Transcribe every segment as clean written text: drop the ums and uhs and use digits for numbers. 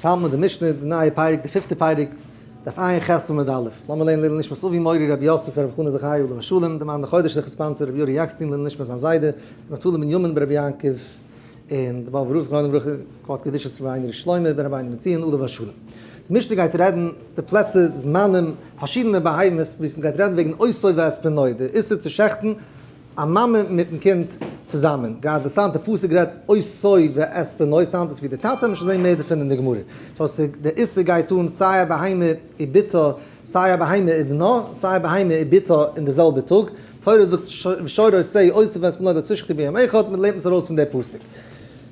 יעצט האלט מען די משנה, די נייע פרק, די פיפטע פרק, דף עיין ח עמוד א'. לאמיר לערנען לעילוי נשמת אבי מורי רבי יוסף ברבי חנא זכרי' עליו השלום, די מאן דחודש זיך sponsor רבי יורי יאקסטין לעילוי נשמת זיין זיידע, רבי נפתלי בנימין ברבי יעקב, און די בעל ברוך זכרונו לברכה, כבוד קדושת רבינו ר' שלמה בן רבינו בנציון עליו השלום. די משנה גייט רעדן די פלעצער, זמנים, פארשידענע בהמות וואו מ'גייט רעדן וועגן אותו ואת בנו, די איסור צו שעכטן א מאמע מיטן קינד צוזאמען, גראדע sound די פסוק רעדט אותו ואת בנו sound עס ווי די טאטע, מ'שוין זעהן מער דערפון אין די גמרא. so די איסור גייט אן סיי א בהמה ובתה, סיי א בהמה ובנה, סיי א בהמה ובתה אין די זעלבע טאג, תורה זאגט ושור או שה אותו ואת בנו לא תשחטו ביום אחד, מ'לערנט עס ארויס פון די פסוק.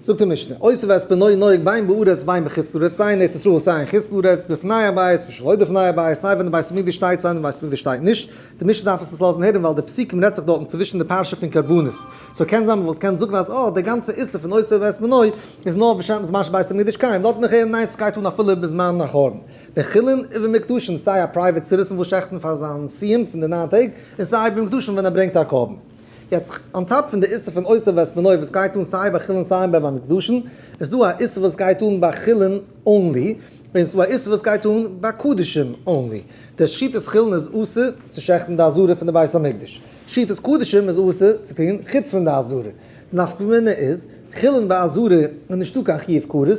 זאגט די משנה, אותו ואת בנו נוהג בין בארץ בין בחוץ לארץ, סיי אין ארץ ישראל סיי אין חוץ לארץ, בפני הבית ושלא בפני הבית, סיי ווען די בית המקדש שטייט סיי ווען די בית המקדש שטייט נישט, די משנה דארף עס נישט לאזן הערן ווייל די פסוקים רעדט זיך דארטן צווישן די פרשה פון קרבנות, so קען זיין מ'וואלט געקענט זאגן אז אה די גאנצע איסור פון אותו ואת בנו איז נאר בשעת בזמן שבית המקדש קיים, לאזט מיך הערן ניין ס'גייט אן אפילו בזמן החורבן. בחולין ובמוקדשין סיי א private citizen וואס שעכטן פאר זיין סיום פון די ניין טעג, און סיי במוקדשין ווען ער ברענגט א קרבן. יעצט on top פון די איסור פון אותו ואת בנו וואס גייט אן סיי ביי חולין סיי ביי מקדשין, איז דא א איסור וואס גייט אן ביי חולין only, און ס'דא א איסור וואס גייט אן ביי קדשים only. די שחיטת חולין איז אסור צו שעכטן די עזרה פון די בית המקדש. שחיטת קדשים איז אסור צו טון חוץ פון די עזרה. די נפקא מינה איז, חולין ביי עזרה איז נישטא קיין חיוב כרת,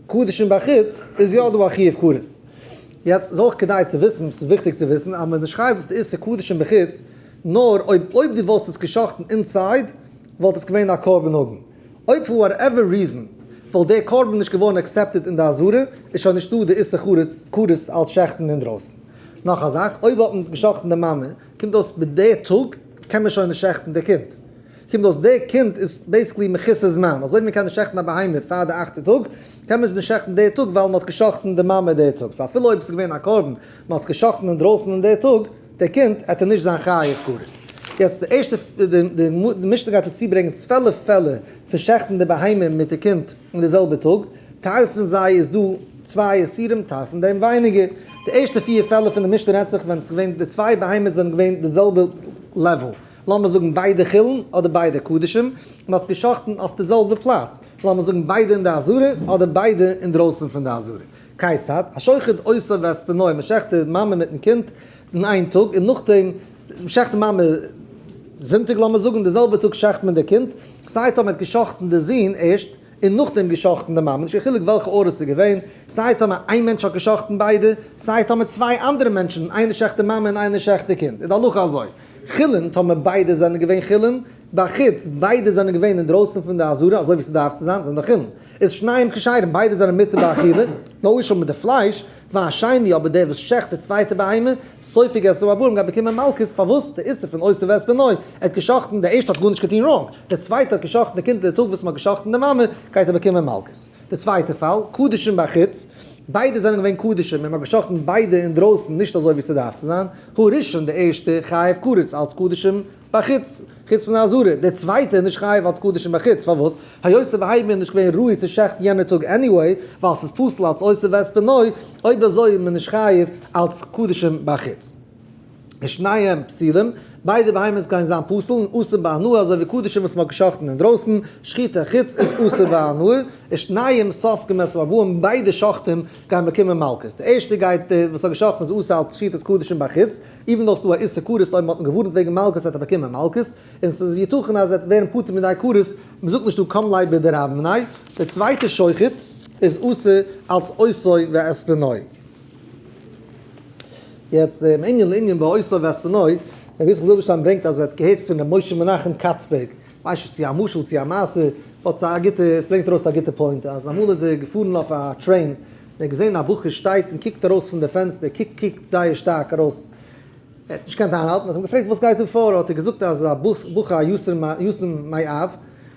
קדשים ביי חוץ איז יא דא א חיוב כרת. יעצט איז אויך כדאי צו וויסן, ס'איז וויכטיג צו וויסן, אז מ'איז נישט חייב אויף די איסור קדשים בחוץ, נאר אויב אויב דו וואלסט עס גע'שחט'ן inside וואלט עס געווען א קרבן הגון. אויב for whatever reason וואלט דער קרבן נישט געווארן accepted אין די עזרה, איז שוין נישטא די איסור כרת כרת אלס שעכטן אינדרויסן. נאך א זאך, אויב האט מען גע'שחט'ן די מאמע, קומט אויס מיט די טאג קען מען שוין נישט שעכטן די קינד. קומט אויס די קינד איז basically מחוסר זמן, אזוי ווי מען קען נישט שעכטן א בהמה פאר די אכטע טאג, קען מען נישט שעכטן די טאג ווייל מען האט גע'שחט'ן די מאמע די טאג. so אפילו אויב עס איז געווען א קרבן, מען האט עס גע'שחט'ן אינדרויסן אין די טאג, דער קינד העט ער נישט זיין חייב כרת. יעצט די ערשטע די משנה גייט דא צוברענגען 12 פעלער פון שעכטן די בהמה מיט די קינד אין די זעלבע טאג, טייל פון זיי איז דא צוויי איסורים טייל פון דעם ווייניגער. די ערשטע פיר פעלער פון די משנה רעדט זיך ווען ס'איז געווען די צוויי בהמות זענען געווען די זעלבע level, לאמיר זאגן ביידע חולין אדער ביידע קדשים, מען האט עס געשאכטן אויף די זעלבע פלאץ, לאמיר זאגן ביידע אין די עזרה אדער ביידע אינדרויסן פון די עזרה. כיצד? השוחט אותו ואת בנו, מען שעכט די מאמע מיטן קינד אין איין טאג, און נאכדעם מען שעכט די מאמע זונטאג לאמיר זאגן, די זעלבע טאג שעכט מען די קינד, סיי טאמער מען האט געשאכטן די זון ערשט, און נאכדעם געשאכטן די מאמע, נישט קיין חילוק וועלכע order ס'איז געווען, סיי טאמער איין מענטש האט געשאכטן ביידע, סיי טאמער צוויי אנדערע מענטשן, איינער שעכט די מאמע און איינער שעכט די קינד, איז די הלכה אזוי, חולין, טאמער ביידע זענען געווען חולין, בחוץ, ביידע זענען געווען אינדרויסן פון די עזרה, אזוי ווי ס'דארף צו זיין, זענען דאך חולין. איז שניהם כשרים, ביידע זענען מותר באכילה, no issue מיט די פלייש, והשני אבער דער וואס שעכט די צווייטע בהמה, סופג את הארבעים גייט באקומען מלקות, פארוואס? די איסור פון אותו ואת בנו, ער האט געשאכטן, דער ערשטע האט גארנישט געטון wrong, דער צווייטע האט געשאכטן די קינד די טאג וואס מען האט געשאכטן די מאמע, גייט ער באקומען מלקות. די צווייטע פאל, קדשים בחוץ, ביידע זענען געווען קדשים און מען האט געשאכטן ביידע אינדרויסן נישט אזוי ווי ס'דארף צו זיין, הראשון די ערשטע חייב כרת אלץ קדשים, בחוץ, חוץ פון די עזרה, דער צווייטער איז נישט חייב אלס קדשים בחוץ, פארוואס? היות די בהמה איז נישט געווען ראוי צו שעכטן יענער טאג anyway, ווייל ס'איז פסול אלס אותו ואת בנו, אויב אזוי איז מען נישט חייב אלס קדשים בחוץ. ושניהם פסולים, ביידע בהמות גייען זיין פסול און אסור בהנאה אזוי ווי קדשים וואס מ'האט געשאכטן אינדרויסן, שחיטה חוץ איז אסור בהנאה, ושניהם סופגים את הארבעים, ביידע שוחטים גייען באקומען מלקות, די ערשטע גייט, די וואס האט געשאכטן איז אסור אלס שחיטת קדשים בחוץ, even though ס'דא א איסור כרת אויב מ'האט אים געווארנט וועגן מלקות וועט ער באקומען מלקות, און ס'איז יתכן אז ער וועט ווערן פטור מידי כרת, מ'זאגט נישט דא קם ליה בדרבה מיניה, דער צווייטער שוחט איז אסור אלץ אותו ואת בנו. יעצט דעם ענין לענין ביי אותו ואת בנו, רבי יצחק זילבערשטיין ברענגט אז ער האט געהערט פון ר' משה מנחם קאצבערג, כ'ווייס נישט צו א משל צו א מעשה, but ס'איז א גוטע, עס ברענגט ארויס א גוטע point, אז אמאל איז ער געפארן אויף א train, און ער האט געזען א בחור שטייט און קוקט ארויס פון די פענסטער, קוקט קוקט זייער שטארק ארויס, ער האט נישט געקענט איינהאלטן, האט אים געפרעגט וואס גייט דא פאר, האט ער געזאגט אז א בחור א יתום מאב,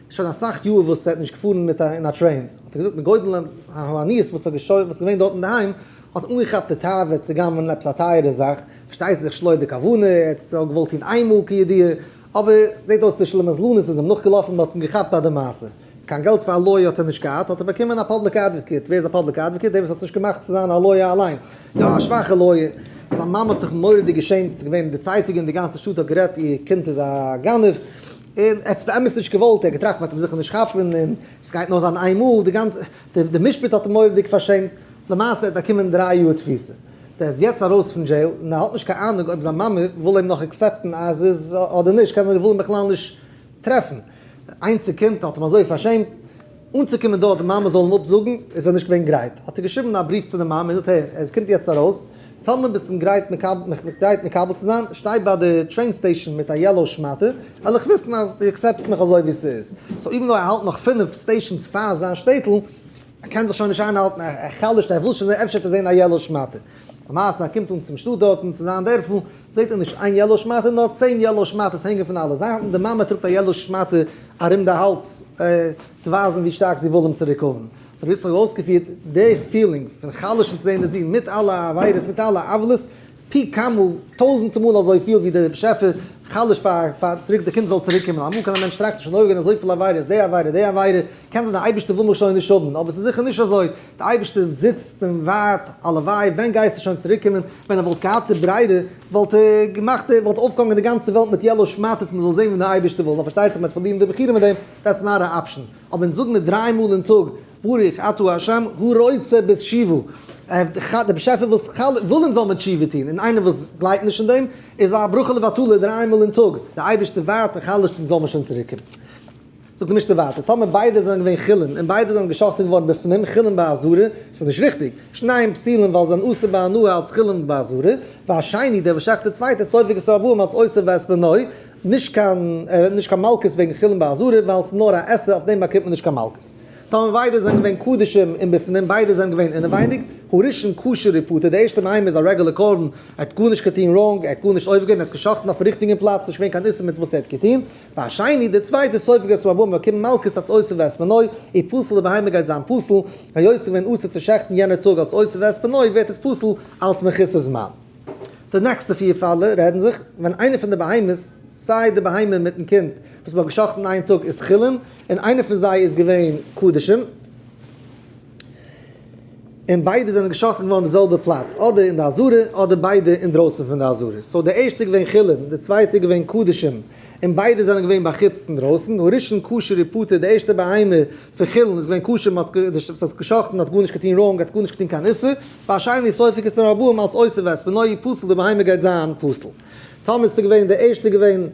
שוין אסאך יאר וואס ער האט נישט געפארן מיט א אין א train, האט ער געזאגט מגודל העניות וואס איז געווען דארט אינדערהיים, האט אנגעכאפט די תאווה צו גנב'נען עפעס א טייערע זאך, פארשטייט זיך שלא בכוונה, ער האט עס נאר געוואלט טון איינמאל כידוע, אבער זעט אויס די שלימזלנות איז אים נאכגעלאפן, מען האט אים געכאפט ביי די מעשה. קיין געלט פאר א lawyer האט ער נישט געהאט, האט ער באקומען א public advocate, ווער איז א public advocate? דער וואס האט זיך נישט געמאכט צו זיין א lawyer אליינס, יא א שוואכע lawyer. זיין מאמע האט זיך מורא'דיג געשעמט, ס'איז געווען אין די צייטונגען, די גאנצע שטאט האט גערעדט איר קינד איז א גנב. און ער האט עס באמת נישט געוואלט, ער האט געטראכט מ'וועט אים זיכער נישט כאפן און עס גייט נאר זיין איין מאל, די גאנצע, די משפט האט אים מורא'דיג פארשעמט, למעשה ער האט באקומען 3 יאר תפיסה. דער איז יעצט ארויס פון jail און ער האט נישט קיין אהנונג אויב זיין מאמע וויל אים נאך accept ן as is אדער נישט, קען זיין זי וויל אים בכלל נישט טרעפן. איינציג קינד האט אים אזוי פארשעמט, אנצוקומען דארט די מאמע זאל אים אפזאגן איז ער נישט געווען גרייט, האט ער געשריבן א בריוו צו די מאמע און זאגט הער, ער קומט יעצט ארויס, טאמער ביסט אים גרייט מיך גרייט מקבל צו זיין, שטיי ביי די train station מיט א yellow שמאטע, וועל איך וויסן אז דו accept סט מיך אזוי ווי ס'איז. So even though ער האלט נאך פינף stations פאר זיין שטעטל, ער קען זיך שוין נישט איינהאלטן, ער חלש'ט, ער וויל שוין זען, אפשר וועט ער זען א yellow שמאטע. למעשה ער קומט אן צום שטאט דארטן, צו זיין דערפל, זעט ער נישט איין yellow שמאטע, נאר 10 yellow שמאטעס הענגען פון אלע זייטן, די מאמע טראגט א yellow שמאטע ארום די האלז, צו ווייזן ווי שטארק זי וויל אים צוריק האבן. רבי יצחק האט אויסגעפירט די feeling פון חלש'ן צו זען די זון מיט אלע עבירות, מיט אלע עוולות, פי כמה, טויזענטע מאל אזוי פיל ווי דער באשעפער חלש'ט פאר צוריק די קינד זאל צוריק קומען. אמאל קען א מענטש טראכטן שוין אויפגעבן אזויפיל עבירות, די עבירה, די עבירה, קען זיין דער אייבערשטער וויל מיך שוין נישט האבן, אבער ס'איז זיכער נישט אזוי, דער אייבערשטער זיצט און ווארט, הלוואי, ווען גייסטו שוין צוריק קומען, ווען ער וואלט געהאט די ברירה, וואלט ער געמאכט, ער וואלט אויפגעהאנגען די גאנצע וועלט מיט yellow שמאטעס מען זאל זען ווי דער אייבערשטער וויל, נאר פארשטייט זיך מען וועט פארלירן די בחירה מיט דעם, that's not an option. אבער אונז זאגן מיר דריי מאל אין טאג, ברוך אתה ה' הרוצה בתשובה, דער באשעפער וואס וויל אונז זאל מען תשובה טון, און איינער וואס גלייבט נישט אין דעם, איז א ברכה לבטלה דריי מאל אין טאג, דער אייבערשטער ווארט און חלש'ט אונז זאל מען שוין צוריק קומען. זאגט די משנה ווייטער, טאמער ביידע זענען געווען חולין און ביידע זענען געשאכטען געווארן בפנים חולין בעזרה, ס'איז נישט ריכטיג, שניהם פסולין ווייל זיי זענען אסור בהנאה אלס חולין בעזרה, והשני דער וואס שעכט די צווייטע סופג את הארבעים אלס אותו ואת בנו, נישט קיין נישט קיין מלקות וועגן חולין בעזרה ווייל ס'איז נאר א עשה אויף דעם באקומט מען נישט קיין מלקות. טאמער ביידע זענען געווען קדשים און בפנים ביידע זענען געווען אינעווייניג, הראשון כשר ופטור, די ערשטע בהמה איז א רעגולער קרבן, ער האט גארנישט געטון wrong, ער האט גארנישט עובר געווען, ער האט געשאכטן אויפן ריכטיגן פלאץ, נישט געווען קיין איסור מיט וואס ער האט געטון, והשני, די צווייטע, סופג את הארבעים באקומט מלקות אלס אותו ואת בנו, ופסול די בהמה גייט זיין פסול, היות ס'איז געווען אסור צו שעכטן יענער טאג אלס אותו ואת בנו ווערט עס פסול אלס מחוסר זמן. די נעקסטע פיר פאלער רעדן זיך ווען איינער פון די בהמות, סיי די בהמה מיטן קינד וואס מ'האט געשאכטן איין טאג איז חולין, און איינער פון זיי איז געווען קדשים, און ביידע זענען געשאכטן געווארן די זעלבע פלאץ, אדער אין די עזרה, אדער ביידע אינדרויסן פון די עזרה. So די ערשטע איז געווען חולין, די צווייטע איז געווען קדשים, און ביידע זענען געווען בחוץ אינדרויסן. הראשון כשר ופטור, די ערשטע בהמה פון חולין איז געווען כשר, מען האט עס געשאכטן, האט גארנישט געטון wrong, האט גארנישט געטון קיין איסור. והשני סופג את הארבעים אלס אותו ואת בנו ופסול, די בהמה גייט זיין פסול. טאמער איז געווען די ערשטע געווען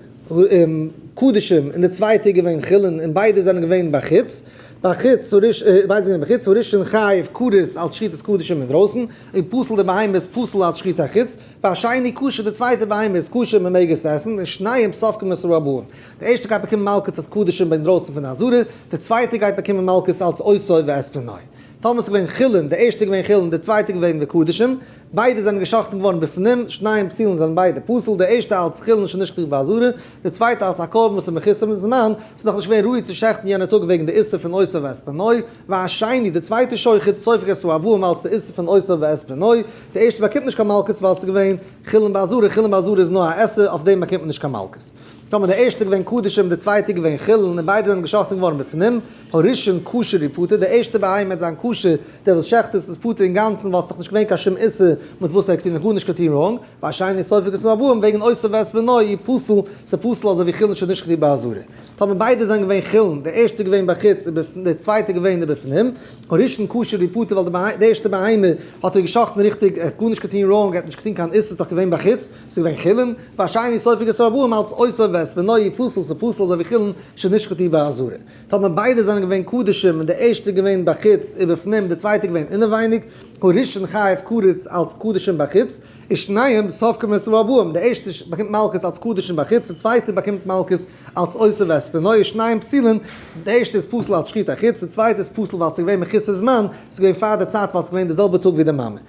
קדשים און די צווייטע איז געווען חולין און ביידע זענען געווען בחוץ, בחוץ הראש, ביידע זענען געווען בחוץ, הראשון חייב כרת אלס שחיטת קדשים אינדרויסן, און פסול די בהמה איז פסול אלס שחיטת חוץ, והשני כשר די צווייטע בהמה איז כשר מען מעג עס עסן, און שניהם סופגין את הארבעים. די ערשטע גייט באקומען מלקות אלס קדשים אינדרויסן פון די עזרה, די צווייטע גייט באקומען מלקות אלס אותו ואת בנו. טאמער ס'איז געווען חולין, די ערשטע איז געווען חולין, די צווייטע איז געווען וקדשים, ביידע זענען געשאכטן געווארן בפנים, שניהם פסולין זענען ביידע פסול, די ערשטע אלס חולין שנשחטו בעזרה, די צווייטע אלס א קרבן וואס איז מחוסר זמן, ס'איז נאך נישט געווען ראוי צו שעכטן יענע טאג וועגן די איסור פון אותו ואת בנו, והשני, די צווייטע שוחט, סופג את הארבעים אלס די איסור פון אותו ואת בנו, די ערשטע באקומט נישט קיין מלקות ווייל ס'איז געווען חולין בעזרה, חולין בעזרה איז נאר א עשה, אויף דעם באקומט מען נישט קיין מלקות. טאמער די ערשטע געווען קדשים די צווייטע געווען חולין און ביידע זענען געשאכטן געווארן בפנים, הראשון כשר ופטור, די ערשטע בהמה וועט זיין כשר, דער וואס שעכט עס איז פטור אינגאנצן ווייל ס'איז דאך נישט געווען קיין שום איסור מיט וואס ער האט געטון, גארנישט געטון wrong, והשני סופג את הארבעים וועגן אותו ואת בנו ופסול, ס'איז פסול אזוי ווי חולין שנשחטו בעזרה. טאמער ביידע זענען געווען חולין, די ערשטע געווען בחוץ און די צווייטע געווען ובפנים, הראשון כשר ופטור ווייל די ערשטע בהמה האט ער געשאכטן ריכטיג, ער האט גארנישט געטון wrong, ער האט נישט געטון קיין איסור, ס'איז דאך געווען בחוץ, ס'איז געווען חולין, והשני סופג את הארבעים אלץ אותו ואת בנו ופסול, ס'איז פסול אזוי ווי חולין שנשחטו בעזרה. טאמער ביידע זענען געווען קדשים און די ערשטע געווען בחוץ ובפנים די צווייטע געווען אינעווייניג, הראשון חייב כרת אלץ קדשים בחוץ, ושניהם סופגין את הארבעים, די ערשטע באקומט מלקות אלץ קדשים בחוץ, די צווייטע באקומט מלקות אלץ אותו ואת בנו, ושניהם פסולין, די ערשטע איז פסול אלץ שחיטת חוץ, די צווייטע איז פסול ווייל ס'איז געווען מחוסר זמן, ס'איז געווען פאר די צייט ווייל ס'איז געווען די זעלבע טאג ווי די מאמע.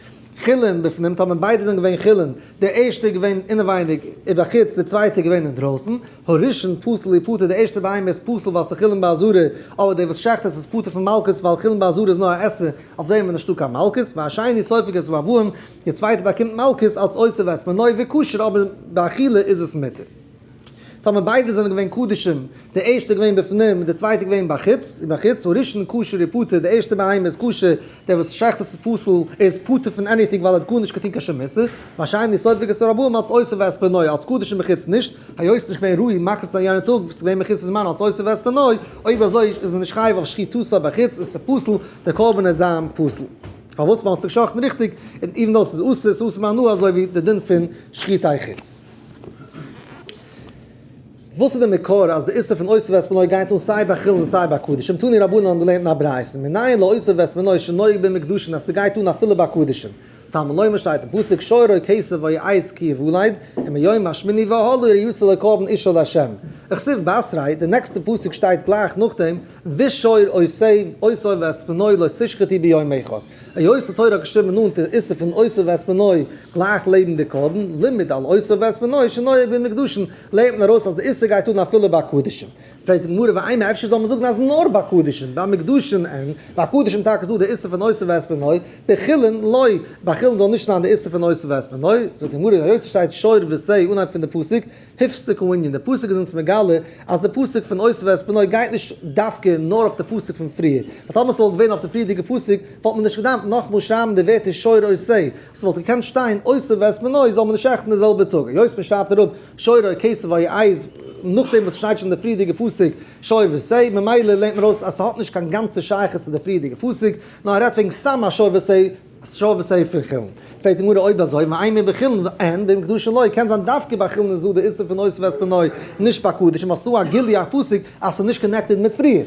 חולין בפנים, טאמער ביידע זענען געווען חולין, די ערשטע איז געווען אינעווייניג ובחוץ, די צווייטע איז געווען אינדרויסן, הראשון פסול ופטור, די ערשטע בהמה איז פסול ווייל ס'איז חולין בעזרה, אבער דער וואס שעכט עס איז פטור פון מלקות ווייל חולין בעזרה איז נאר א עשה, אויף דעם איז נישטא קיין מלקות, והשני סופג את הארבעים, די צווייטע באקומט מלקות אלץ אותו ואת בנו וכשר אבער באכילה איז עס מותר. טאמער ביידע זענען געווען קדשים, די ערשטע געווען בפנים און די צווייטע געווען בחוץ, בחוץ, הראשון כשר ופטור, די ערשטע בהמה איז כשר, דער וואס שעכט עס איז פסול, ער איז פטור פון anything ווייל ער האט גארנישט געטון קיין שום איסור, והשני סופג את הארבעים אלס אותו ואת בנו, אלס קדשים בחוץ נישט, היות ס'נישט געווען ראוי מקריב צו זיין יענע טאג, ס'איז געווען מחוסר זמן אלס אותו ואת בנו, אויב אזוי איז מען נישט חייב אויף שחיטתו בחוץ און ס'פסול, די קרבן וועט זיין פסול. פארוואס? ווייל ס'איז געשאכטן ריכטיג, און even though ס'איז אסור, ס'איז אסור בהנאה אזוי ווי די דין פון שחוטי חוץ. וואס איז די מקור אז די איסור פון אותו ואת בנו גייט אן סיי ביי חולין און סיי ביי קדשים? תנו רבנן האבן געלערנט אין א ברייתא, מנין לאותו ואת בנו שנוהג במוקדשין אז ס'גייט אן אפילו ביי קדשים? תלמוד לומר שטייט אין פסוק שור או כשב או עז כי יולד, ומיום השמיני והלאה ירצה לו קרבן אשה לה'. וכתיב בתריה, די נעקסטע פסוק שטייט גלייך נאכדעם, ושור או אותו ואת בנו לא תשחטו ביום אחד. היות די תורה האט געשריבן נאנט די איסור פון אותו ואת בנו גלייך לעבן די קרבן, לימד על אותו ואת בנו שנוהג במוקדשין, לערנט מען ארויס אז די איסור גייט אן אפילו ביי קדשים. פרעגט די גמרא ואימא אפשר זאל מען זאגן אז נאר ביי קדשים, ביי מוקדשין אין, ביי קדשים טאקע איז דא די איסור פון אותו ואת בנו, בחולין לא, ביי חולין זאל נישט זיין די איסור פון אותו ואת בנו, זאגט די גמרא היות עס שטייט שור ושה אנהייב פון די פסוק, הפסיק הענין, די פסוק איז אונז מגלה אז די פסוק פון אותו ואת בנו גייט נישט דווקא נאר אויף די פסוק פון פריער, ווייל טאמער ס'וואלט געווען אויף די פריערדיגע פסוק וואלט מען נישט געדארפט נאכמאל שרייבן די ווערטער שור או שה, ס'וואלט געקענט שטיין אותו ואת בנו זאל מען נישט שעכטן די זעלבע טאג, היות מען שרייבט אראפ שור או כשב או עז נאכדעם וואס ס'שטייט שוין די פריערדיגע פסוק שור ושה, ממילא לערנט מען ארויס אז ס'האט נישט קיין גאנצע שייכות צו די פריערדיגע פסוק, נאר ער רעדט וועגן סתם א שור ושה. שור ושה פון חולין. פרעגט די גמרא אויב אזוי ואימא בחולין אין במוקדשין לא, קען זיין דווקא ביי חולין איז דא די איסור פון אותו ואת בנו נישט ביי קדשים האסטו א גילוי א פסוק אז ס'איז נישט connected מיט פריער.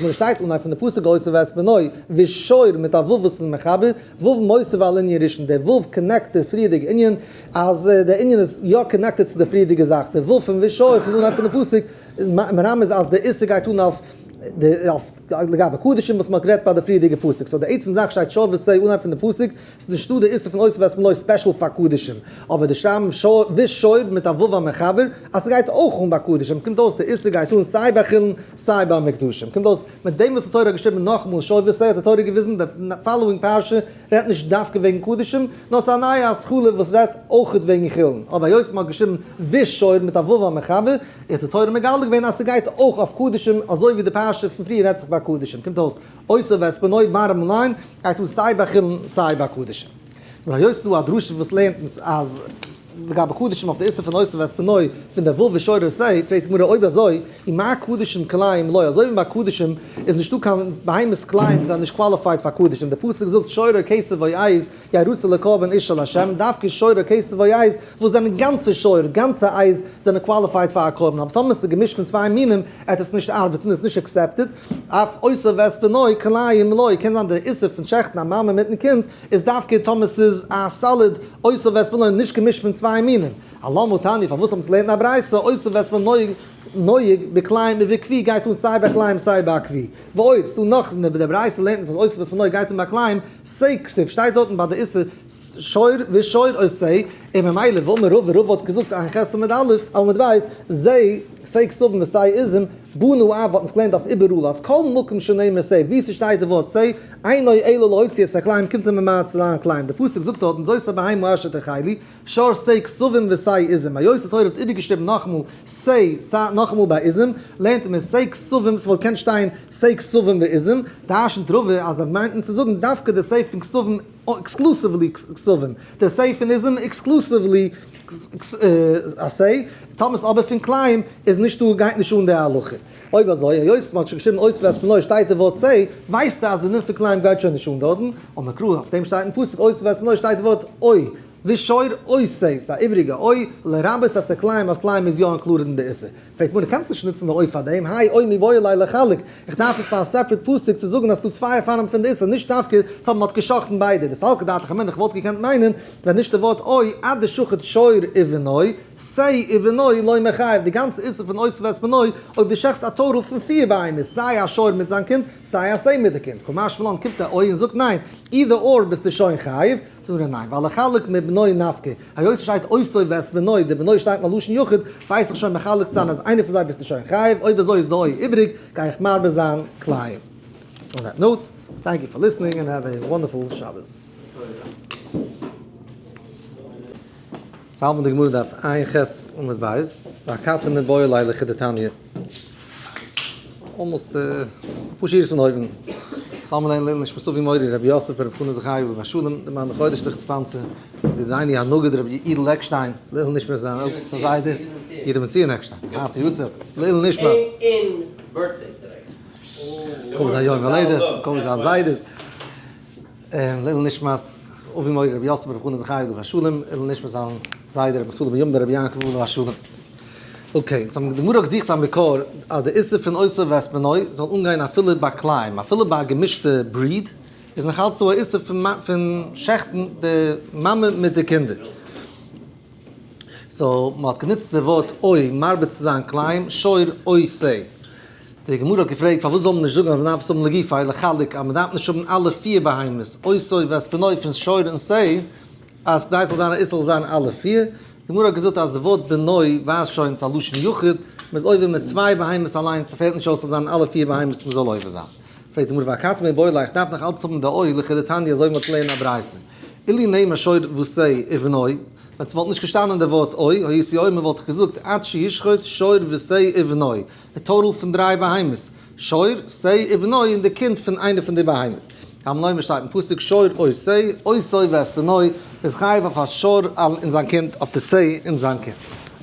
נאר שטייט אנהייב פון די פסוק אותו ואת בנו ושור מיט א ו' וואס איז מחבר ו' מוסיף על ענין ראשון די ו' connect די פריערדיגע ענין אז די ענין איז יא connected צו די פריערדיגע זאך די ו' פון ושור פון אנהייב פון די פסוק איז מרמז אז די איסור גייט אן אויף די אויף לגבי קדשים וואס מ'האט גערעדט ביי די פריערדיגע פסוק, so די עצם זאך שטייט שור ושה אנהייב פון די פסוק, ס'איז נישטא די איסור פון אותו ואת בנו special פאר קדשים, אבער די שרייבן שור ושור מיט א ו' המחבר אז ס'גייט אויך אן ביי קדשים, קומט אויס די איסור גייט אן סיי ביי חולין סיי ביי מוקדשים, קומט אויס מיט דעם וואס די תורה האט געשריבן נאכאמאל שור ושה האט די תורה געוויזן די following פרשה רעדט נישט דווקא וועגן קדשים, נאר ס'איז א נייע התחלה וואס רעדט אויכעט וועגן חולין, אבער היות מ'האט געשריבן ושור מיט א ו' המחבר, האט די תורה מגלה געווען אז ס'גייט אויך אויף קדשים, אזוי ווי די פרשה פון פריער רעדט זיך ביי קדשים, קומט אויס אותו ואת בנו bottom line גייט אן סיי ביי חולין סיי ביי קדשים. אבער היות ס'דא א דרשה וואס לערנט אונז אז לגבי קדשים אויף די איסור פון אותו ואת בנו פון די ו' ושור ושה, פרעגט די גמרא אויב אזוי ומה קדשים כלאים לא, אזוי ווי ביי קדשים איז נישטא קיין בהמות כלאים זענען נישט qualified פאר קדשים, די פסוק זאגט שור או כשב או עז ירצה לקרבן אשה לה', דווקא שור או כשב או עז וואס זענען גאנצע שור, גאנצע עז, זענען qualified פאר א קרבן, אבער טאמער ס'איז געמישט פון צוויי מינים עט עס נישט ארבעטן, איז נישט accepted, אף אותו ואת בנו כלאים לא, קען זיין די איסור פון שעכטן א מאמע מיטן קינד איז דווקא טאמער ס'איז א solid אותו ואת בנו נישט געמישט פון צוויי מינים. אלמה תניא, פארוואס האבן זיי געלערנט אין א ברייתא אותו ואת בנו נוהג בכלאים ובכוי גייט אן סיי ביי כלאים סיי ביי כוי. ועוד, ס'דא נאך אין די ברייתא לערנט אונז אז אותו ואת בנו גייט אן ביי כלאים, שה כתיב שטייט דארטן ביי די איסור שור ושור או שה, און ממילא ואמר רבא, רבא האט געזאגט עין ח' עמוד א', עמוד ב', זה שה כשבים ושה עזים, בנה אב האט אונז געלערנט אויף איבעראל אז כל מקום שנאמר שה, וואו ס'שטייט די ווארט שה, אינו אלא להוציא את הכלאים קומט ער ממעט צו זיין כלאים, די פסוק זאגט דארטן זאת הבהמה אשר תאכלו, שור שה כשבים ושה עזים, היות די תורה האט איבערגעשריבן נאכאמאל שה שה נאכאמאל ביי עזים, לערנט מען שה כשבים, ס'וואלט געקענט שטיין שה כשבים ועזים, דרשנ'ט רבא אז ער מיינט אונז צו זאגן דווקא די שה פון כשבים exclusively כשבים, די שה פון עזים exclusively א שה, טאמער אבער פון כלאים איז נישטא גייט נישט אן די הלכה. אויב אזוי היות מ'האט שוין געשריבן אותו ואת בנו שטייט די ווארט שה, ווייסטו אז די דין פון כלאים גייט שוין נישט אן דארטן, אמר קרא אויף דעם שטייט אין פסוק אותו ואת בנו שטייט די ווארט או. ושור או שה, ס'איז א איבריגע או, לרבות את הכלאים אז כלאים איז יא included אין די איסור. פרעגט מרא קענסט נישט נוצן די או פאר דעם, האי או מיבעי ליה לחלק, איך דארף עס פאר א separate פסוק צו זאגן אז ס'דא צוויי אופנים פון די איסור, נישט דווקא טאמער מ'האט גע'שחט'ן ביידע, דסלקא דעתך אמינא איך וואלט געקענט מיינען ווען נישט די ווארט או אדשחט שור ובנו, שה ובנו לא מיחייב, די גאנצע איסור פון אותו ואת בנו, אויב דו שעכסט א total פון פיר בהמות, סיי א שור מיט זיין קינד, סיי א שה מיט די קינד, קא משמע לן קומט די או און זאגט ניין, either or ביסטו שוין חייב, זאגט ער ניין, ווייל לחלק מבנו נפקא, היות ס'שטייט אותו ואת בנו, די בנו שטייט אין א לשון יחיד, ווייס איך שוין מחלק צו זיין אז איינער פון זיי ביסטו שוין חייב, אויב אזוי איז די או איבריג, גיי איך מרבה זיין כלאים. On that note, thank you for listening and have a wonderful Shabbos. צו האלטן די גמרא דף ע"ח עמוד ב', ואכתי מיבעי ליה לכדתניא. Almost אפאר שורות פון אויבן. לאמיר לערנען לעילוי נשמת אבי מורי רבי יוסף ברב חנא זכרי' עליו השלום, די מאן דחודש לכ' sponsor, ידידינו הנגיד רבי אידל עקשטיין, לעילוי נשמת זיין עלטסטע זיידע, יהודה בן ציון עקשטיין, היינט יארצייט, לעילוי נשמת. קומט זיין יום הולדת, קומט זיין זיידעס. לעילוי נשמת אבי מורי רבי יוסף ברב חנא זכרי' עליו השלום, לעילוי נשמת זיין זיידע רבי נפתלי בן יום ברבי יעקב עליו השלום. Okay, אונז האבן די גמרא געזוכט א מקור אז די איסור פון אותו ואת בנו זאל אנגיין אפילו ביי כלאים, אפילו ביי א געמישטע breed איז נאך אלץ דא א איסור פון שעכטן די מאמע מיט די קינדער. So מען האט גענוצט די ווארט או מרבה צו זיין כלאים, שור או שה. די גמרא האט געפרעגט פארוואס זאל מען נישט זאגן אז מען דארף עס האבן לגופיה לחלק אז מען דארף נישט האבן אלע פיר בהמות אותו ואת בנו פון שור און שה אז כדי ס'זאל זיין א איסור זאל זיין אלע פיר. די גמרא האט געזאגט אז די ווארט בנו ווייזט שוין צו א לשון יחיד, מען איז עובר מיט צוויי בהמות אליינס, ס'פעלט נישט אויס ס'זאל זיין אלע פיר בהמות מען זאל עובר זיין. פרעגט די גמרא ואכתי מיבעי ליה איך דארף נאך אלץ האבן די או לכדתניא אזוי ווי מ'האט געלערנט אין א ברייתא. אילו נימא שור ושה ובנו, ווען ס'וואלט נישט געשטאנען די ווארט או, הייתי אומר וואלט איך געזאגט עד שישחוט שור ושה ובנו, די total פון דריי בהמות, שור, שה ובנו און די קינד פון איינע פון די בהמות. תלמוד לומר שטייט אין פסוק שור או שה, אותו ואת בנו, איז חייב אויף א שור און זיין קינד, אויף די שה און זיין קינד.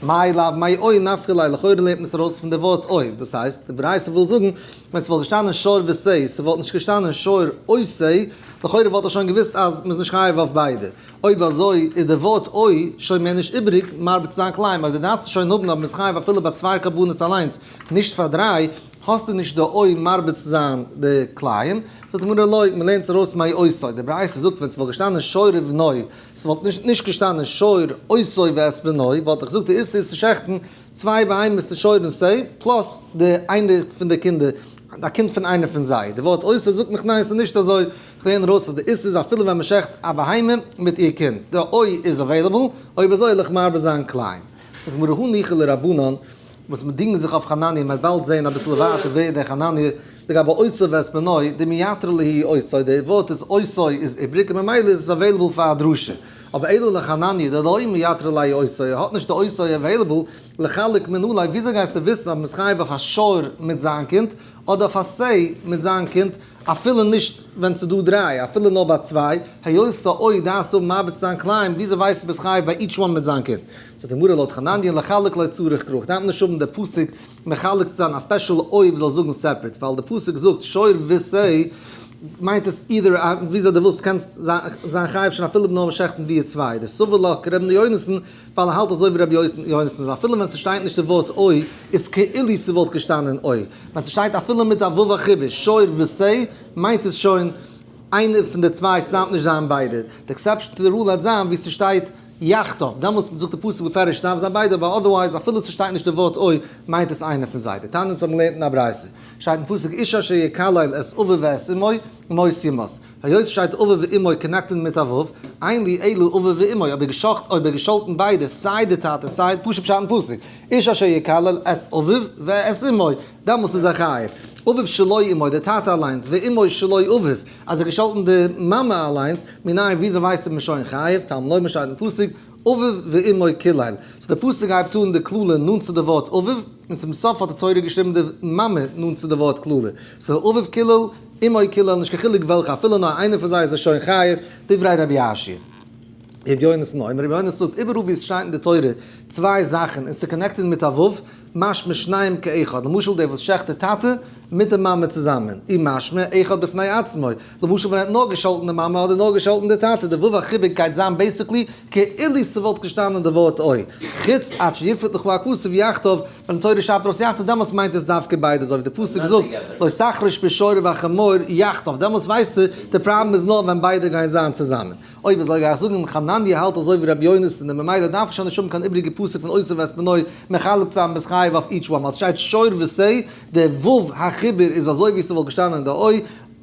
מאי לאו מאו נפקא ליה לכאורה לערנט מען עס ארויס פון די ווארט או, דאס הייסט, די ברייתא וויל זאגן, ווען ס'וואלט געשטאנען שור ושה, ס'וואלט נישט געשטאנען שור או שה, לכאורה וואלט איך שוין געוואוסט אז מ'איז נישט חייב אויף ביידע. אויב אזוי איז די ווארט או שוין מער נישט איבעריג מרבה צו זיין כלאים, אויב דו דארפסט עס שוין האבן אז מ'איז חייב אפילו ביי צוויי קרבנות אליינס, נישט פאר דריי, האסטו נישט די או מרבה צו זיין די כלאים. זאגט די גמרא לא, מ'לערנט עס ארויס מאותו, די ברייתא זאגט ווען ס'וואלט געשטאנען שור ובנו, ס'וואלט נישט נישט געשטאנען שור אותו ואת בנו, וואלט איך געזאגט די איסור איז צו שעכטן צוויי בהמות די שור און שה, plus די איינע פון די קינדער, א קינד פון איינע פון זיי. די ווארט אותו זאגט מיך ניין ס'איז נישט אזוי, איך לערן ארויס אז די איסור איז אפילו ווען מ'שעכט א בהמה מיט איר קינד, די או איז available, אויב אזוי וועל איך מרבה זיין כלאים. זאגט די גמרא הניחא לרבנן, וואס מ'דינגט זיך אויף חנניה, מ'וועט באלד זען אביסל ווייטער ווער דער חנניה, לגבי אותו ואת בנו, דמייתרא להו אותו, די ווארט איז אותו איז איבריג און ממילא איז עס available פאר א דרשה. אבער אלא לחנניה דלא מייתרא ליה אותו, ער האט נישט די אותו available, לחלק מנא ליה, וויאזוי גייסטו וויסן אויב מ'איז חייב אויף א שור מיט זיין קינד, אדער אויף א שה מיט זיין קינד, אפילו נישט ווען ס'איז דא דריי, אפילו נאר ביי צוויי, היות די או דארפסטו האבן מרבה צו זיין כלאים, וויאזוי ווייסטו ביסט חייב ביי each one מיט זיין קינד? זאגט די גמרא לויט חנניה לחלק לא צריך קרא, דארף מען נישט האבן די פסוק מחלק צו זיין א special או וואס זאל זאגן separate, ווייל די פסוק זאגט שור ושה מיינט עס either וויאזוי דו ווילסט קענסט זיין חייב שוין אפילו נאר שעכטן די צוויי, דסבר לה כרבי יונתן ווייל ער האלט אזוי ווי רבי יונתן אז אפילו ווען ס'שטייט נישט די ווארט או איז כאילו ס'וואלט געשטאנען או, ווען ס'שטייט אפילו מיט א ו' החיבור שור ושה מיינט עס שוין איינע פון די צוויי ס'דארף נישט זיין ביידע, די exception to the rule וועט זיין ווי ס'שטייט יחדיו, דעמאלס זאגט די פסוק בפירוש ס'דארף זיין ביידע אבער otherwise אפילו ס'שטייט נישט די ווארט או מיינט עס איינע פון זיי, דתניא אונז האבן געלערנט אין א ברייתא שטייט אין פסוק איש אשר יקלל את אביו ואת אמו מות יומת, היות ס'שטייט אביו ואמו connected מיט א ו', אין לי אלא אביו ואמו, אויב ער געשאכט אויב ער געשאלטן ביידע סיי די טאטע סיי פשוט פשט אין פסוק, איש אשר יקלל את אביו ואת אמו, דעמאלס איז ער חייב. אביו שלא אמו, די טאטע אליינס, ואמו שלא אביו, אז ער געשאלטן די מאמע אליינס, מנין וויאזוי ווייסט ער מ'איז שוין חייב, תלמוד לומר שטייט אין פסוק, אביו ואמו קילל. So די פסוק הייבט אן די קללה נאנט צו די ווארט אביו, און צום סוף האט די תורה געשריבן די מאמע נאנט צו די ווארט קללה. So אביו קילל, אמו קילל, נישט קיין חילוק וועלכע, אפילו נאר איינער פון זיי איז ער שוין חייב, דברי רבי יאשיה. רבי יונתן אומר, רבי יונתן זאגט, איבעראל ווי עס שטייט אין די תורה צוויי זאכן און ס'איז connected מיט א ו', משמע שניהם כאחד, למשל דער וואס שעכט די טאטע מיט די מאמע צוזאמען, אי משמע אחד בפני עצמו, למשל ווען ער האט נאר געשאלטן די מאמע אדער נאר געשאלטן די טאטע, די ו' החיבור גייט זיין basically כאילו ס'וואלט געשטאנען די ווארט או, חוץ עד שיפרוט לך הכתוב יחדיו, ווען די תורה שרייבט ארויס יחדיו דעמאלס מיינט עס דווקא ביידע, אזוי ווי די פסוק זאגט לא תחרוש בשור ובחמור יחדיו, דעמאלס ווייסטו די פראבלעם איז נאר ווען ביידע גייען זיין צוזאמען. אויב אזוי גיי איך זאגן חנניה האלט אזוי ווי רבי יונתן און ממילא דארף איך שוין נישט האבן קיין איבריגע פסוק פון אותו ואת בנו מחלק צו זיין ביז חייב אויף each one ווייל ס'שטייט שור ושה די ו' החיבור איז אזוי ווי ס'וואלט געשטאנען אין די או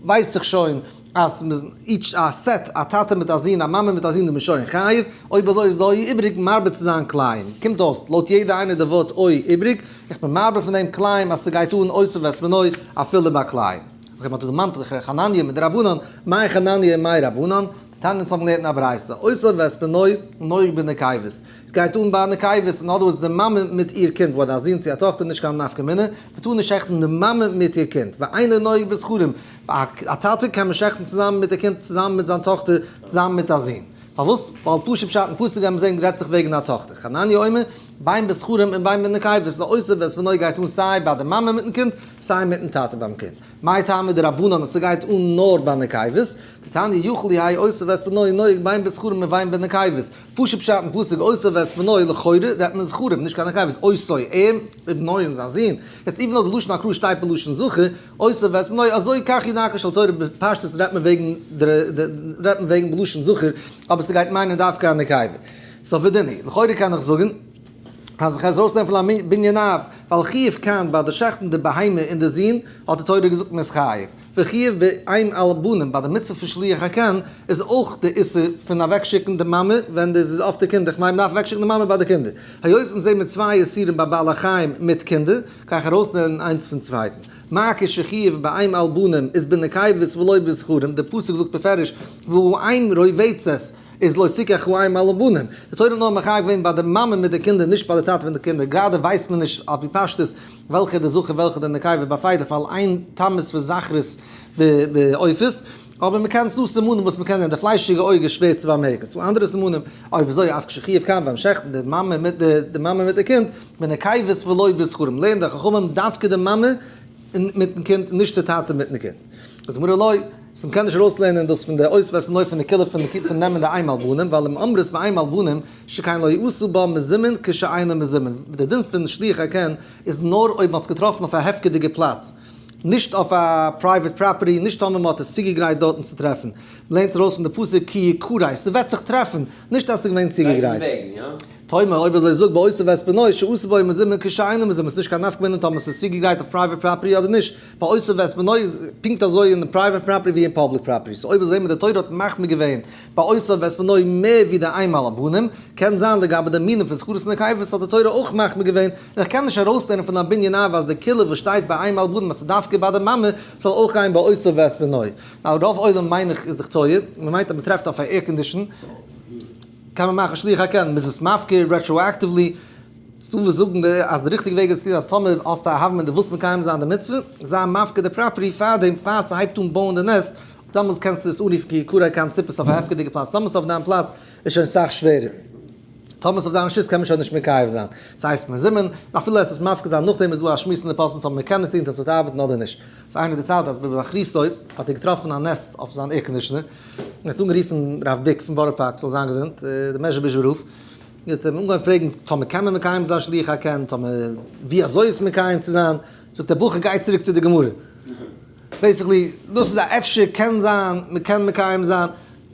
ווייס איך שוין אז מ'איז each א set א טאטע מיט א זון א מאמע מיט א זון איז מען שוין חייב אויב אזוי איז די או איבריג מרבה צו זיין כלאים קומט אויס לויט יעדע איינער די ווארט או איבריג איך בין מרבה פון דעם כלאים אז ס'גייט אן אותו ואת בנו אפילו ביי כלאים. Okay, מ'האט דערמאנט ר' חנניה מיט די רבנן, מאי חנניה און מאי רבנן? תניא, אונז האבן געלערנט אין א ברייתא, אותו ואת בנו נוהג בנקבות, עס גייט אן ביי נקבות, in other words די מאמע מיט איר קינד, whether א זון צו א טאכטער, נישט קיין נפקא מינה, מען טאר נישט שעכטן די מאמע מיט איר קינד, ואינו נוהג בזכרים, א טאטע קען מען שעכטן צוזאמען מיט די קינד, צוזאמען מיט זיין טאכטער, צוזאמען מיט א זון. פארוואס? ווייל פשוט פשט אין פסוק גיימיר זען רעדט זיך וועגן א טאכטער. חנניה אומר, בין בזכרים און בין בנקבות, איז אותו ואת בנו גייט אן סיי ביי די מאמע מיטן קינד, סיי מיטן טאטע ביים קינד. מאי טעמא דרבנן אז ס'גייט אן נאר ביי נקבות? דתניא יכול יהא אותו ואת בנו נוהג בין בזכרים ובין בנקבות. פשוט פשט אין פסוק אותו ואת בנו לכאורה רעדט מען זכרים נישט קיין נקבות, אותו ער, ובנו און זיין זון. יעצט even though די לשון הקרא שטייט בלשון זכר, אותו ואת בנו אזוי כך היא דרכה של תורה בפשטות רעדט מען וועגן רעדט מען וועגן בלשון זכר אבער ס'גייט מיינען דווקא א נקבה. so ודין לכאורה קען איך זאגן אז איך עס ארויסנעמען פון א בנין אב, ווייל חיוב כאן ביי די שעכטן די בהמה און די זון האט די תורה געזאגט מען איז חייב, וחיוב באם על בנים ביי די מצוה פון שילוח הקן איז אויך די איסור פון אוועקשיקן די מאמע ווען די איז אויף די קינדער, כ'מיין מ'דארף אוועקשיקן די מאמע ביי די קינדער, היות אונז זעהן מיר צוויי איסורים ביי בעלי חיים מיט קינדער, גיי איך ארויסנעמען איינס פון צווייטן. מה כשחיוב באם על בנים איז בנקבות ולא בזכרים, די פסוק זאגט בפירוש והאם רובצת איז לא תקח האם על הבנים. די תורה האט נאר מחייב געווען ביי די מאמע מיט די קינדער נישט ביי די טאטע מיט די קינדער, גראדע ווייסט מען נישט על פי פשטות וועלכע די זכר וועלכע די נקבה ביי פיידע ווייל אין תמות וזכרות בעופות, אבער מען קען ס'דא סימנים וואס מען קען זען, די פליישיגע אויג איז שווער צו באמערקן, ס'דא אנדערע סימנים, אויב אזוי אף כשחיוב כאן ביים שעכטן די מאמע מיט די די מאמע מיט די קינד, בנקבות ולא בזכרים, לערנט די חכמים דווקא די מאמע מיטן קינד נישט די טאטע מיטן קינד. זאגט די גמרא לא. so מ'קען נישט ארויסלערנען דאס פון די אותו ואת בנו פון די קולא פון נעמען די אם על בנים, ווייל אם אמרת באם על בנים שכן לא עשו בה מזומן כשאינו מזומן, די דין פון שילוח הקן איז נאר אויב מ'האט עס געטראפן אויף א הפקר'דיגע פלאץ, נישט אויף א private property, נישט טאמער מ'האט עס צוגעגרייט דארטן צו טרעפן. מ'לערנט ארויס פון די פסוק כי יקרא, ס'וועט זיך טרעפן, נישט אז ס'איז געווען צוגעגרייט. תאמר, אויב אזוי זאג באותו ואת בנו שעשו בו מזומן כשאינו מזומן, ס'נישט קיין נפקא מינה טאמער ס'איז צוגעגרייט אויף private property אדער נישט, ביי אותו ואת בנו איז פונקט אזוי אין private property ווי אין public property, so אויב אזוי זעהן מיר די תורה האט מחמיר געווען ביי אותו ואת בנו מער ווי די אם על הבנים, קען זיין לגבי די מינים פון זכרות און נקבות האט די תורה אויך מחמיר געווען, און איך קען נישט ארויסלערנען פון א בנין אב אז די קולא וואס שטייט ביי אם על הבנים אז ס'איז דווקא ביי די מאמע זאל אויך גיין ביי אותו ואת בנו. now רוב עולם מיין איך איז זיך טועה, מ'מיינט אז מ'טרעפט אויף א air condition קען מען מאכן שילוח הקן, מ'איז עס מפקיר retroactively. ס'דא וואס זאגן די אז די ריכטיגע וועג איז אז טאמער האסטו א הוה מיט די ווילסט מקיים זיין די מצוה, זיי מפקיר די property פארדעם פאר ס'הייבט אן בויען די nest, דאמאלס קענסטו עס אנרופן כי יקרא הקן ציפות אויף א הפקר'דיגע פלאץ, טאמער ס'אויף דיין פלאץ איז שוין סאך שווערער, טאמער ס'אויף דיין רשות קען מען שוין נישט מקיים זיין, ס'הייסט מזומן, און אפילו עס איז מפקיר זיין נאכדעם איז דא א שמועס אין די פוסקים טאמער מ'קען עס טון טאמער ס'וועט ארבעטן אדער נישט. ס'איז איינער דערציילט אז בבחריתו האט ער געטראפן א nest אויף זיין air conditioner, און האט אנגערופן רב ביק פון בארא פארק זאל זיין געזונט, די מעזשביזשער רב, האט אים אנגעהויבן פרעגן טאמער קען מען מקיים זיין שילוח הקן, טאמער ווי אזוי עס מקיים צו זיין, זאגט דער בחור גיי צוריק צו די גמרא, basically דאס איז א אפשר קען זיין מען קען מקיים זיין,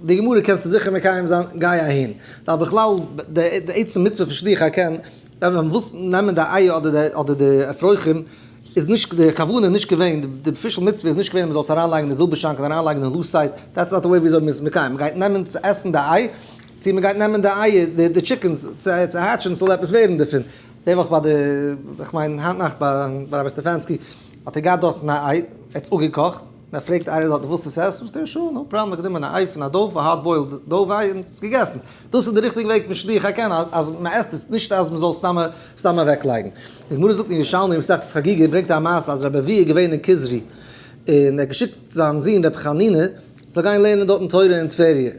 די גמרא קענסטו זיכער מקיים זיין, גיי אהין, ווייל בכלל די עצם מצוה פון שילוח הקן, ווען מען וויל נעמען די אייער אדער די אפרוחים, איז נישט די כוונה נישט געווען, די official מצוה איז נישט געווען מען זאל עס אריינלייגן אין די זילבער שאנק און אריינלייגן אין lucite, that's not the way וויאזוי מען איז מקיים, מען גייט נעמען צו עסן די איי, צו מען גייט נעמען די אייער, די chickens, צו hatch ען ס'זאל עפעס ווערן דערפון. די וואך ביי די, איך מיין היינט נאכט ביי רבי סטעפאנסקי, האט ער געהאט דארטן א איי, ער האט עס אפגעקאכט, און ער פרעגט איינער דארט ווילסט עס עסן? זאגט ער sure, no problem, ער האט גענומען א איי פון א dove, א hard boiled dove איי, און עס געגעסן. דאס איז די ריכטיגע וועג פון שילוח הקן, אז מען עסט עס, נישט אז מען זאל סתם סתם אוועקלייגן. די גמרא זאגט אין ירושלמי אין מסכת חגיגה, ברענגט א מעשה אז רבי אבהו איז געווען אין כוזרי, און ער האט געשיקט זיין זון רבי חנינא זאל גיין לערנען דארטן תורה אין טבריה.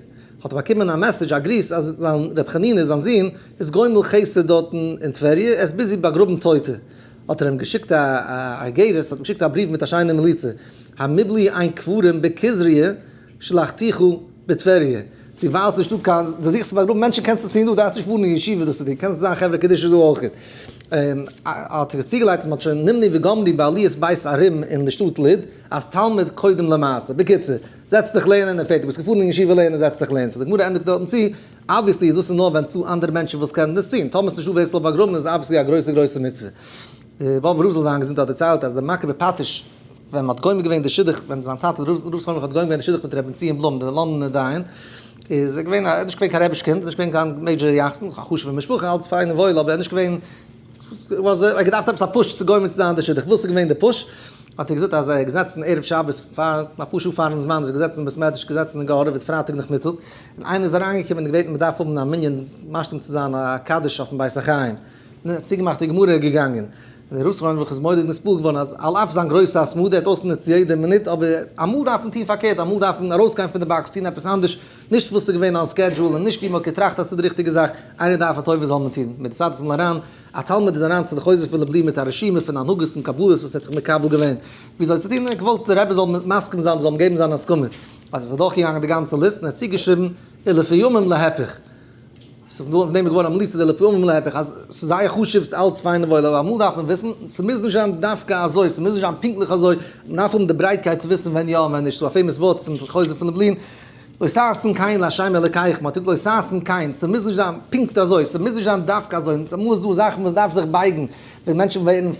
האט ער באקומען א message א גריס אז זיין רבי חנינא זיין זון איז גומל חסד דארטן אין טבריה, ער איז busy באגראבן טויטע, האט ער אים געשיקט א איגרת, האט אים געשיקט א בריוו מיט א שיינע מליצה, המבלי אין קברים בכוזריה שלחתיך בטבריה, צו ווייל ס'נישט דא קיין, דו זוכסט צו באגראבן מענטשן קענסטו עס טון דא, דארפסט נישט פארן אין ישיבה דאס צו טון, קענסט זיין חברה קדישא דא אויך. האט ער צוגעלייגט אז מ'האט שוין נמנו וגמרו בעליית בית ערים אין די שטאט לוד, אז תלמוד קודם למעשה. בקיצור. זעץ דיך לערנען און פערטיג, ביסט געפארן אין ישיבה לערנען זעץ דיך לערנען, so די גמרא ענדיגט דארטן צו, obviously איז דאס איז נאר ווען ס'דא אנדערע מענטשן וואס קענען דאס טון, טאמער ס'נישטא ווער ס'זאל באגראבן איז obviously א גרויסע גרויסע מצוה. די באבובער רב זאל זיין געזונט האט דערציילט אז די מכה בפטיש ווען מ'האט גומר געווען די שידוך ווען זיין טאטע ר' זכרונו לברכה האט גומר געווען די שידוך מיט ר' בנציון בלום די לאנדאנער דיין איז ער געווען א ער איז נישט געווען קיין רביש קינד נישט געווען קיין major יחסן א חשובע משפחה אלץ פיין און וואויל אבער ער איז נישט געווען ער האט געדארפט עפעס א push צו גומר צו זיין די שידוך וואס איז געווען די push? האט ער געזאגט אז ער איז געזעצן ערב שבת פאר אפאר שעה פארן זמן איז ער געזעצן אין בית מדרש געזעצן און געהארעוועט פרייטאג נאכמיטאג, און איינער איז אריינגעקומען און געבעטן מען דארף האבן א מנין משלים צו זיין א קדיש אויפן בית החיים, און ער האט צוגעמאכט די גמרא און געגאנגען. און דער רב זכרונו לברכה איז מורא'דיג נתפעל געווארן אז על אף זיין גרויסע התמדה ער האט אויסגענוצט יעדע מינוט אבער אמאל דארף מען טון פארקערט אמאל דארף מען ארויסגיין פון די box טון עפעס אנדערש נישט וואס איז געווען on schedule און נישט ווי מען האט געטראכט אז ס'איז די ריכטיגע זאך, איינער דארף א טובה זאל מען טון. מיט די צייט איז אמאל אריין א תלמיד איז אריין צו די חוזה פון לובלין מיט א רשימה פון הנהגות און קבלות וואס ער האט זיך מקבל געווען וויאזוי צו טון און ער האט געוואלט דער רבי זאל מסכים זיין זאל אים געבן זיין הסכמה האט ער זיך אדורכגעגאנגען די גאנצע ליסט און ער האט צוגעשריבן ולפעמים להיפך. ס'איז פון דעם געווארן א מליצה די לפעמים להיפך אז ס'איז זייער חשוב ס'איז אלץ פיין און וואויל אבער אמאל דארף מען וויסן ס'מוז נישט זיין דווקא אזוי ס'מוז נישט זיין פונקטליך אזוי מ'דארף האבן די ברייטקייט צו וויסן ווען יא און ווען נישט. ס'איז דא א famous ווארט פון חוזה פון לובלין לא תעשון כן לה' אלקיך, מען טוט לא תעשון כן, ס'מוז נישט זיין פונקט אזוי, ס'מוז נישט זיין דווקא אזוי, אמאל איז דא זאכן וואס דארף זיך בייגן, ווען מענטשן ווערן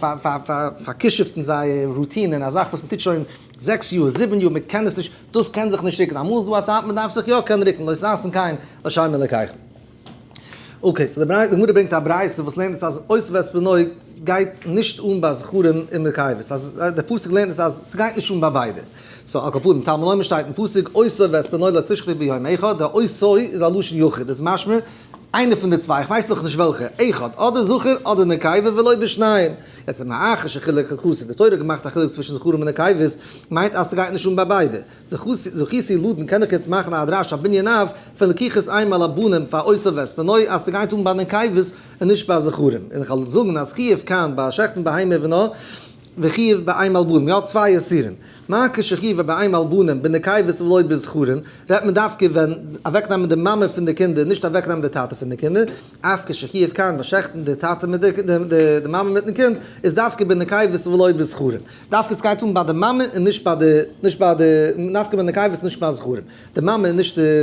פאר'כישופ'ט אין זייער routine, אין א זאך וואס מ'טוט שוין 6 יאר, 7 יאר, מ'קען עס נישט, דאס קען זיך נישט רוקן, אמאל איז דא א צייט מ'דארף זיך יא קענען רוקן, לא תעשון כן לה' אלקיך. okay, so די גמרא ברענגט א ברייתא וואס לערנט אונז אז אותו ואת בנו גייט נישט אן ביי זכרים און נקבות, אז דער פסוק לערנט אונז אז ס'גייט נישט אן ביי ביידע. so על כל פנים, תלמוד לומר שטייט אין פסוק אותו ואת בנו לא תשחטו ביום אחד, דער אותו איז א לשון יחיד, איז משמע איינער פון די צוויי, איך ווייס נאך נישט וועלכע, אחד, אדער זכר אדער נקבה ולא בשניים. יעצט מאחר שחילק הכתוב, די תורה האט געמאכט א חילוק צווישן זכרים און נקבות, מיינט אז ס'גייט נישט אן ביי ביידע. זכיתי לדון קען איך יעצט מאכן א דרש א בנין אב פון לקיחת אם על הבנים פאר אותו ואת בנו אז ס'גייט אן ביי נקבות און נישט ביי זכרים און איך וועל זאגן אז חיוב כאן ביי שעכטן בהמה ובנה וחיוב באם על בנים יא צוויי איסורים מה כשחיוב באם על בנים בנקבות ולא בזכרים רעדט מען דווקא ווען אוועקנעמען די מאמע פון די קינדער נישט אוועקנעמען די טאטע פון די קינדער אף כשחיוב כאן ביי שעכטן די טאטע מיט די מאמע מיטן קינד איז דווקא בנקבות ולא בזכרים. דווקא סגייט אן ביי די מאמע און נישט ביי די, נישט ביי די, דווקא ביי נקבות נישט ביי זכרים. די מאמע און נישט די,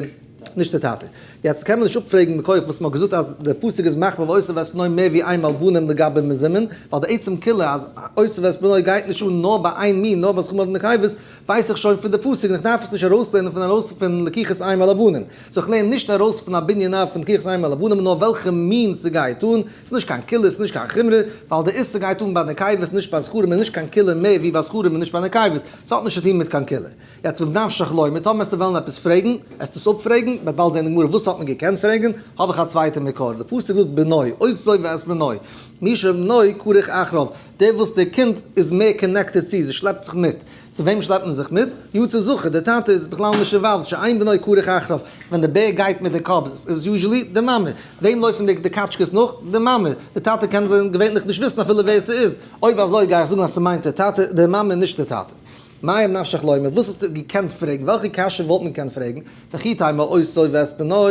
נישט די טאטע. יעצט קען מען נישט אפפרעגן מכח וואס מ'האט געזאגט אז די פסוק איז מחמיר אותו ואת בנו מער ווי אם על בנים לגבי מזומן, ווייל די עצם קולא אז אותו ואת בנו גייט נישט אן נאר ביי איין מין נאר ביי זכרים אדער נקבות, ווייס איך שוין פון די פסוק און איך דארף עס נישט ארויסלערנען פון ארויס פון לקיחת אם על הבנים. so איך לערן נישט ארויס פון א בנין אב פון לקיחת אם על הבנים נאר וועלכע מין ס'גייט אן, ס'איז נישט קיין קולא ס'איז נישט קיין חומרא, ווייל די איסור גייט אן ביי נקבות נישט ביי זכרים איז נישט קיין קולא מער ווי ביי זכרים און נישט ביי נקבות, ס'האט נישט צו טון מיט קיין קולא. יעצט ובנפשך לומר, טאמער וועסטו וועלן עפעס פרעגן, וועסטו עס אפפרעגן, מ'וועט באלד זען אין גמרא וואס האט מען געקענט פרעגן, האב איך א צווייטע מקור, די פסוק זאגט בנו, אותו ואת בנו, מי שבנו כרוך אחריו, דער וואס די קינד איז מער connected צו, זי שלעפט זיך מיט. צו וועם שלעפט מען זיך מיט? יצא זכר, דער טאטע איז בכלל נישט involved, שאין בנו כרוך אחריו, ווען די בער גייט מיט די cubs איז usually די מאמע, וועם לויפן די קאטשקעס נאך? די מאמע, די טאטע קען זיי געווענליך נישט וויסן אפילו ווער ס'איז, אויב אזוי גיי איך זאגן אז ס'מיינט די טאטע, די מאמע נישט די טאטע. מאי נפשך לומר, וואס האסטו געקענט פרעגן? וועלכע קשיא וואלט מען געקענט פרעגן? וכי תימא אותו ואת בנו,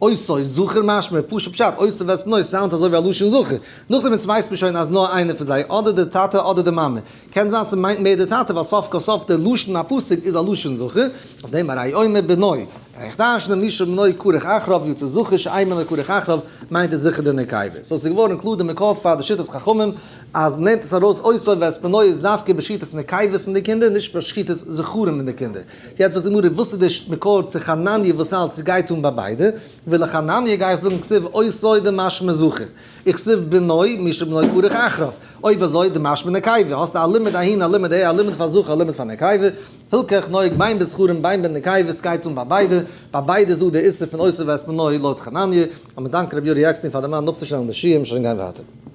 אותו זכר משמע, פשוט פשט, אותו ואת בנו sound אזוי ווי א לשון זכר. נאכדעם יעצט ווייסט מען שוין אז נאר איינער פון זיי, אדער די טאטע אדער די מאמע. קען זיין ס'מיינט מער די טאטע ווייל סוף כל סוף די לשון הפסוק איז א לשון זכר, אויף דעם הרי אומר בנו, איך דרש'ן מי שבנו כרוך אחריו יצא זכר שאין בנו כרוך אחריו מיינט עס זיכער די נקבה. so ס'איז געווארן קלאר די מקור פאר די שיטת חכמים אז מ'לערנט עס ארויס אותו ואת בנו איז דווקא בשיטת נקבות אין די קינדער נישט בשיטת זכרים אין די קינדער. יעצט זאגט די גמרא וואס איז די מקור צו חנניה וואס האלט ס'גייט אן ביי ביידע, ולחנניה גיי איך זאגן כתיב אותו דמשמע זכר. וכתיב בנו מי שבנו כרוך אחריו. אויב אזוי דמשמע נקבה, האסטו א לימוד אהין א לימוד אהער, א לימוד פאר זכר א לימוד פאר נקבה, הלכך נוהג בין בזכרים בין בנקבות, סגייט אן ביי ביידע, ביי ביידע איז דא די איסור פון אותו ואת בנו לויט חנניה, אז מ'דאנקט רבי יורי עקשטיין פאר דערמאנען אפצושטעלן די שיעור, מ'שוין גיין ווייטער.